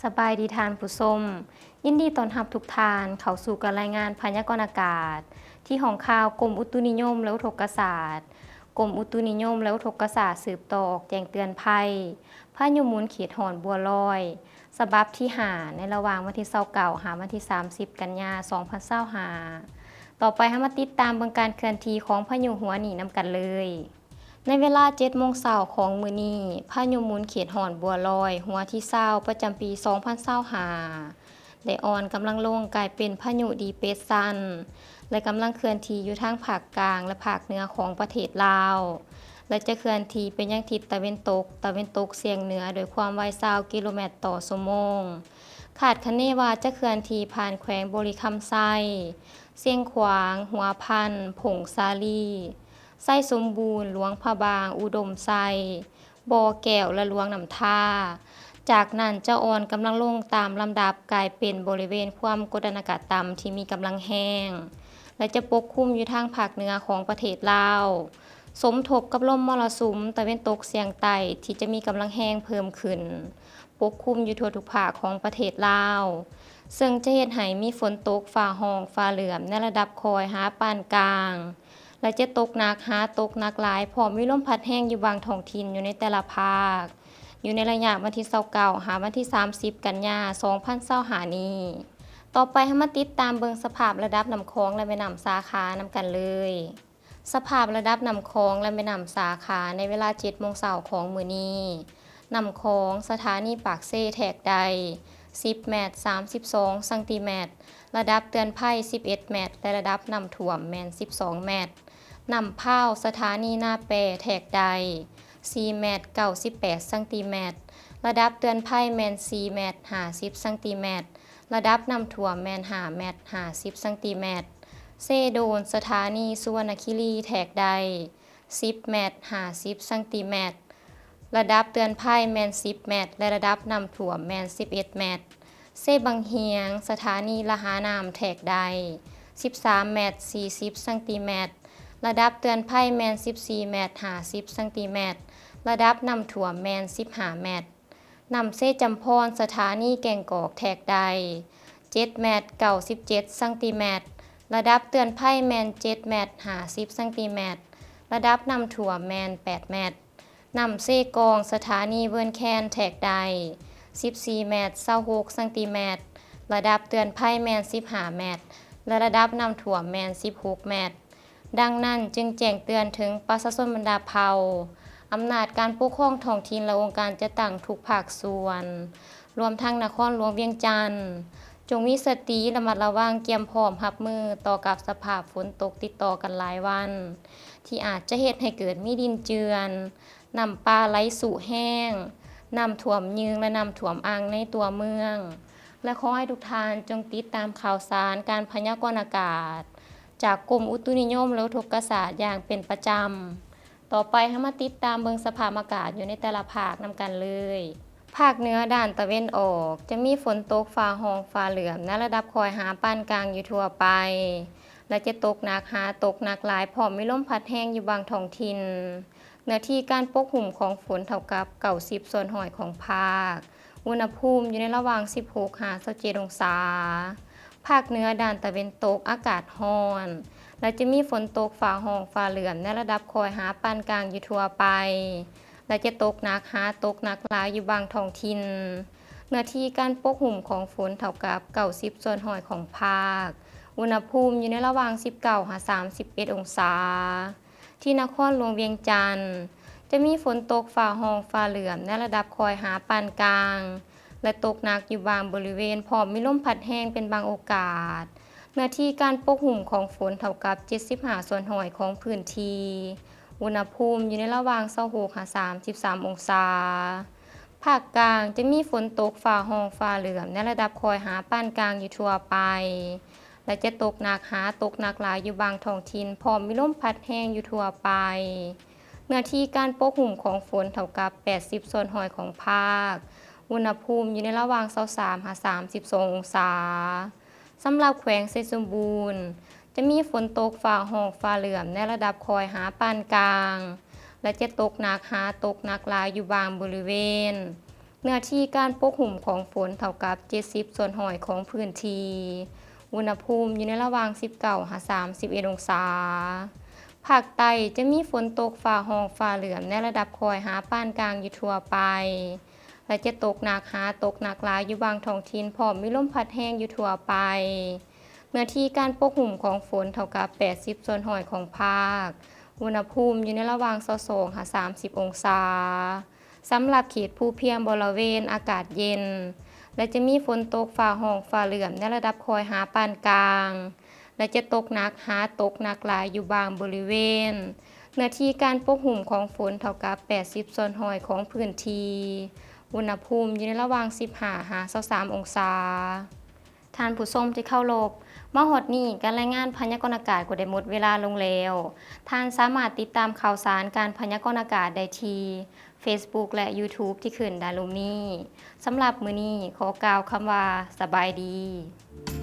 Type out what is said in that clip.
ສະບາຍດີທ່ານຜູ້ຊົມ, ຍິນດີຕ້ອນຮັບທຸກທ່ານເຂົ້າສູ່ການລາຍງານພະຍາກອນອາກາດ ທີ່ຫ້ອງຂ່າວກົມອຸຕຸນິຍົມ ແລະ ອຸທົກກະສາດ. ກົມອຸຕຸນິຍົມ ແລະ ອຸທົກກະສາດ ສືບຕໍ່ອອກແຈ້ງເຕືອນໄພ ພາຍຸໝູນເຂດຮ້ອນບົວລອຍ ສະບັບທີຫ້າ ໃນລະຫວ່າງວັນທີຊາວເກົ້າ ຫາວັນທີສາມສິບ ກັນຍາ ສອງພັນຊາວຫ້າ. ຕໍ່ໄປເຮົາມາຕິດຕາມເບິ່ງການເຄື່ອນທີ່ຂອງພາຍຸຫົວນີ້ນຳກັນເລີຍ. ໃນເວລາເຈັດໂມງເຊົ້າຂອງມື້ນີ້, ພາຍຸໝູນເຂດຮ້ອນບົວລອຍ ຫົວທີຊາວ ປະຈຳປີສອງພັນຊາວຫ້າ ໄດ້ອ່ອນກຳລັງລົງກາຍເປັນພາຍຸດີເປຣສຊັນ ແລະ ກຳລັງເຄື່ອນທີ່ຢູ່ທາງພາກກາງ ແລະ ພາກເໜືອຂອງປະເທດລາວ ແລະ ຈະເຄື່ອນທີ່ໄປຍັງທິດຕາເວັນຕົກ, ຕາເວັນຕົກສຽງເໜືອ ດ້ວຍຄວາມໄວຊາວກິໂລແມັດຕໍ່ຊົ່ວໂມງ. ຄາດຄະເນວ່າຈະເຄື່ອນທີ່ຜ່ານແຂວງບໍລິຄຳໄຊ, ຊຽງຂວາງ, ຫົວພັນ, ຜົ້ງສາລີ, ໄຊສົມບູນ, ຫຼວງພະບາງ, ອຸດົມໄຊ, ບໍ່ແກ້ວ ແລະ ຫຼວງນ້ຳທາ. ຈາກນັ້ນຈະອ່ອນກຳລັງລົງຕາມລຳດັບ ກາຍເປັນບໍລິເວນຄວາມກົດອາກາດຕ່ຳທີ່ມີກຳລັງແຮງ ແລະ ຈະປົກຄຸມຢູ່ທາງພາກເໜືອຂອງປະເທດລາວ, ສົມທົບກັບລົມມໍລະສຸມຕາເວັນຕົກສຽງໃຕ້ທີ່ຈະມີກຳລັງແຮງເພີ່ມຂຶ້ນ ປົກຄຸມຢູ່ທົ່ວທຸກພາກຂອງປະເທດລາວ, ເຊິ່ງຈະເຮັດໃຫ້ມີຝົນຕົກຟ້າຮ້ອງຟ້າເຫຼື້ອມໃນລະດັບຄ່ອຍຫາປານກາງ ແລະ ຈະຕົກໜັກຫາຕົກໜັກຫຼາຍ ພ້ອມມີລົມພັດແຮງຢູ່ບາງທ້ອງຖິ່ນຢູ່ໃນແຕ່ລະພາກ ຢູ່ໃນໄລຍະວັນທີຊາວເກົ້າ ຫາວັນທີສາມສິບ ກັນຍາ ສອງພັນຊາວຫ້ານີ້. ຕໍ່ໄປເຮົາມາຕິດຕາມເບິ່ງສະພາບລະດັບນ້ຳຂອງ ແລະ ແມ່ນ້ຳສາຂານຳກັນເລີຍ. ສະພາບລະດັບນ້ຳຂອງ ແລະ ແມ່ນ້ຳສາຂາ ໃນເວລາເຈັດໂມງເຊົ້າຂອງມື້ນີ້, ນ້ຳຂອງສະຖານີປາກເຊແທກໄດ້ສິບແມັດ ສາມສິບສອງຊັງຕີແມັດ, ລະດັບເຕືອນໄພສິບເອັດແມັດ ແລະ ລະດັບນ້ຳຖ້ວມແມ່ນສິບສອງແມັດ. ນ້ຳພາວສະຖານີນາແປແທກໄດ້ສີ່ແມັດ ເກົ້າສິບແປດຊັງຕີແມັດ, ລະດັບເຕືອນໄພແມ່ນສີ່ແມັດ ຫ້າສິບຊັງຕີແມັດ, ລະດັບນ້ຳຖ້ວມແມ່ນຫ້າແມັດ ຫ້າສິບຊັງຕີແມັດ. ເຊໂດນສະຖານີສຸວັນນະຄີລີແທກໄດ້ສິບແມັດ ຫ້າສິບຊັງຕີແມັດ, ລະດັບເຕືອນໄພແມ່ນສິບແມັດ ແລະ ລະດັບນ້ຳຖ້ວມແມ່ນສິບເອັດແມັດ. ເຊບັງຫຽງສະຖານີລະຫານ້ຳແທກໄດ້ສິບສາມແມັດ ສີ່ສິບຊັງຕີແມັດ, ລະດັບເຕືອນໄພແມ່ນສິບສີ່ແມັດ ຫ້າສິບຊັງຕີແມັດ, ລະດັບນ້ຳຖ້ວມແມ່ນສິບຫ້າແມັດ. ນ້ຳເຊຈຳພອນສະຖານີແກ້ງກອກແທກໄດ້ເຈັດແມັດ ເກົ້າສິບເຈັດຊັງຕີແມັດ, ລະດັບເຕືອນໄພແມ່ນເຈັດແມັດ ຫ້າສິບຊັງຕີແມັດ, ລະດັບນ້ຳຖ້ວມແມ່ນແປດແມັດ. ນ້ຳເຊກອງສະຖານີເວີນແຄນແທກໄດ້ສິບສີ່ແມັດ ຊາວຫົກຊັງຕີແມັດ, ລະດັບເຕືອນໄພແມ່ນສິບຫ້າແມັດ ແລະ ລະດັບນ້ຳຖ້ວມແມ່ນສິບຫົກແມັດ. ດັ່ງນັ້ນຈຶ່ງແຈ້ງເຕືອນເຖິງປະຊາຊົນບັນດາເຜົ່າ, ອຳນາດການປົກຄອງທ້ອງຖິ່ນ ແລະ ອົງການຈັດຕັ້ງທຸກພາກສ່ວນ, ລວມທັງນະຄອນຫຼວງວຽງຈັນ, ຈົ່ງມີສະຕິລະມັດລະວັງ, ກຽມພ້ອມຮັບມືຕໍ່ກັບສະພາບຝົນຕົກຕິດຕໍ່ກັນຫຼາຍວັນ ທີ່ອາດຈະເຮັດໃຫ້ເກີດມີດິນເຈື່ອນ, ນ້ຳປ່າໄຫຼຊຸແຮງ, ນ້ຳຖ້ວມຍືງ ແລະ ນ້ຳຖ້ວມອ່າງໃນຕົວເມືອງ ແລະ ຂໍໃຫ້ທຸກທ່ານຈົ່ງຕິດຕາມຂ່າວສານການພະຍາກອນອາກາດຈາກກົມອຸຕຸນິຍົມ ແລະ ອຸທົກກະສາດຢ່າງເປັນປະຈຳ. ຕໍ່ໄປເຮົາມາຕິດຕາມເບິ່ງສະພາບອາກາດຢູ່ໃນແຕ່ລະພາກນຳກັນເລີຍ. ພາກເໜືອດ້ານຕາເວັນອອກ ຈະມີຝົນຕົກຟ້າຮ້ອງຟ້າເຫຼື້ອມໃນລະດັບຄ່ອຍຫາປານກາງຢູ່ທົ່ວໄປ ແລະ ຈະຕົກໜັກຫາຕົກໜັກຫຼາຍ ພ້ອມມີລົມພັດແຮງຢູ່ບາງທ້ອງຖິ່ນ. ເນື້ອທີ່ການປົກຫຸ້ມຂອງຝົນເທົ່າກັບເກົ້າສິບສ່ວນຮ້ອຍຂອງພາກ. ອຸນຫະພູມຢູ່ໃນລະຫວ່າງສິບຫົກຫາຊາວເຈັດອົງສາ. ພາກເໜືອດ້ານຕາເວັນຕົກອາກາດຮ້ອນ ແລະ ຈະມີຝົນຕົກຟ້າຮ້ອງຟ້າເຫຼື້ອມໃນລະດັບຄ່ອຍຫາປານກາງຢູ່ທົ່ວໄປ ແລະ ຈະຕົກໜັກຫາຕົກໜັກຫຼາຍຢູ່ບາງທ້ອງຖິ່ນ. ເນື້ອທີ່ການປົກຫຸ້ມຂອງຝົນເທົ່າກັບເກົ້າສິບສ່ວນຮ້ອຍຂອງພາກ. ອຸນຫະພູມຢູ່ໃນລະຫວ່າງສິບເກົ້າຫາສາມສິບເອັດອົງສາ. ທີ່ນະຄອນຫຼວງວຽງຈັນ ຈະມີຝົນຕົກຟ້າຮ້ອງຟ້າເຫຼື້ອມໃນລະດັບຄ່ອຍຫາປານກາງ ແລະ ຕົກໜັກຢູ່ບາງບໍລິເວນ ພ້ອມມີລົມພັດແຮງເປັນບາງໂອກາດ. ເນື້ອທີ່ການປົກຫຸ້ມຂອງຝົນເທົ່າກັບເຈັດສິບຫ້າສ່ວນຮ້ອຍຂອງພື້ນທີ່. ອຸນຫະພູມຢູ່ໃນລະຫວ່າງຊາວຫົກຫາສາມສິບສາມອົງສາ. ພາກກາງຈະມີຝົນຕົກຟ້າຮ້ອງຟ້າເຫຼື້ອມໃນລະດັບຄ່ອຍຫາປານກາງຢູ່ທົ່ວໄປ ແລະ ຈະຕົກໜັກຫາຕົກໜັກຫຼາຍຢູ່ບາງທ້ອງຖິ່ນ ພ້ອມມີລົມພັດແຮງຢູ່ທົ່ວໄປ. ເນື້ອທີ່ການປົກຫຸ້ມຂອງຝົນເທົ່າກັບແປດສິບສ່ວນຮ້ອຍຂອງພາກ. ອຸນຫະພູມຢູ່ໃນລະຫວ່າງຊາວສາມຫາສາມສິບສອງອົງສາ. ສຳລັບແຂວງໄຊສົມບູນ ຈະມີຝົນຕົກຟ້າຮ້ອງຟ້າເຫຼື້ອມໃນລະດັບຄ່ອຍຫາປານກາງ ແລະ ຈະຕົກໜັກຫາຕົກໜັກຫຼາຍຢູ່ບາງບໍລິເວນ. ເນື້ອທີ່ການປົກຫຸ້ມຂອງຝົນເທົ່າກັບເຈັດສິບສ່ວນຮ້ອຍຂອງພື້ນທີ່. ອຸນຫະພູມຢູ່ໃນລະຫວ່າງສິບເກົ້າຫາສາມສິບເອັດອົງສາ. ພາກໃຕ້ຈະມີຝົນຕົກຟ້າຮ້ອງຟ້າເຫຼື້ອມໃນລະດັບຄ່ອຍຫາປານກາງຢູ່ທົ່ວໄປ ແລະ ຈະຕົກໜັກຫາຕົກໜັກຫຼາຍຢູ່ບາງທ້ອງຖິ່ນ ພ້ອມມີລົມພັດແຮງຢູ່ທົ່ວໄປ. ເນື້ອທີ່ການປົກຫຸ້ມຂອງຝົນເທົ່າກັບແປດສິບສ່ວນຮ້ອຍຂອງພາກ. ອຸນຫະພູມຢູ່ໃນລະຫວ່າງຊາວສອງຫາສາມສິບອົງສາ. ສຳລັບເຂດພູພຽງບໍລະເວນອາກາດເຢັນ ແລະ ຈະມີຝົນຕົກຟ້າຮ້ອງຟ້າເຫຼື້ອມໃນລະດັບຄ່ອຍຫາປານກາງ ແລະ ຈະຕົກໜັກຫາຕົກໜັກຫຼາຍຢູ່ບາງບໍລິເວນ. ເນື້ອທີ່ການປົກຫຸ້ມຂອງຝົນເທົ່າກັບແປດສິບສ່ວນຮ້ອຍຂອງພື້ນທີ່. ອຸນຫະພູມຢູ່ໃນລະຫວ່າງສິບຫ້າຫາຊາວສາມອົງສາ. ທ່ານຜູ້ຊົມທີ່ເຄົາລົບ, ມາຮອດນີ້ການລາຍງານພະຍາກອນອາກາດກໍໄດ້ໝົດເວລາລົງແລ້ວ. ທ່ານສາມາດຕິດຕາມຂ່າວສານການພະຍາກອນອາກາດໄດ້ທີ່ Facebook ແລະ YouTube ທີ່ຂຶ້ນດ້ານລຸ່ມນີ້. ສຳລັບມື້ນີ້ຂໍກ່າວຄຳວ່າ ສະບາຍດີ.